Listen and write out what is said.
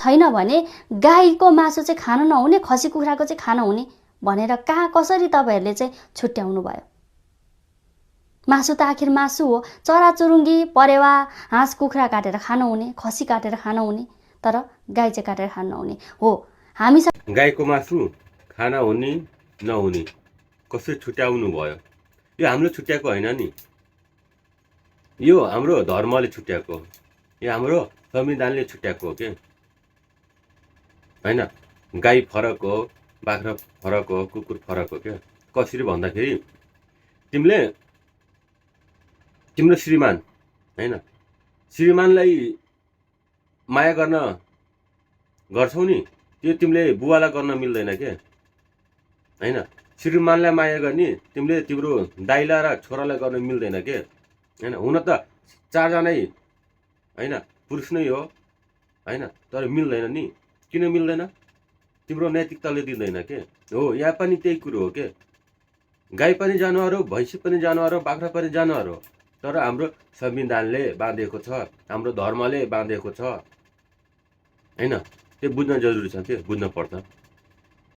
छैन भने गाईको मासु चाहिँ खान नहुने, खसी कुखुराको चाहिँ खान हुने भनेर कसरी तपाईँहरूले चाहिँ छुट्याउनु भयो? मासु त आखिर मासु हो। चराचुरुङ्गी, परेवा, हाँस कुखुरा काटेर खान हुने, खसी काटेर खान हुने, तर गाई चाहिँ काटेर खान नहुने हो। हामी गाईको मासु खान हुने नहुने कसरी छुट्याउनु भयो? यो हामीले छुट्याएको होइन नि, यो हाम्रो धर्मले छुट्याएको हो, यो हाम्रो संविधानले छुट्याएको हो के होइन। गाई फरक हो, बाख्रा फरक हो, कुकुर फरक हो क्या। कसरी भन्दाखेरि तिम्रो श्रीमान होइन, श्रीमानलाई माया गर्छौ नि, त्यो तिमीले बुवालाई गर्न मिल्दैन के होइन। श्रीमानलाई माया गर्ने तिमीले तिम्रो दाइला र छोरालाई गर्न मिल्दैन के होइन। हुन त चारजनै होइन पुरुष नै हो होइन, तर मिल्दैन नि। किन मिल्दैन? तिम्रो नैतिकताले दिँदैन के हो। यहाँ पनि त्यही कुरो हो के। गाई पनि जनावर हो, भैँसी पनि जनावर हो, बाख्रा पनि जनावर हो, तर हाम्रो संविधानले बाँधेको छ, हाम्रो धर्मले बाँधेको छ होइन। त्यो बुझ्न जरुरी छ, त्यो बुझ्न पर्छ।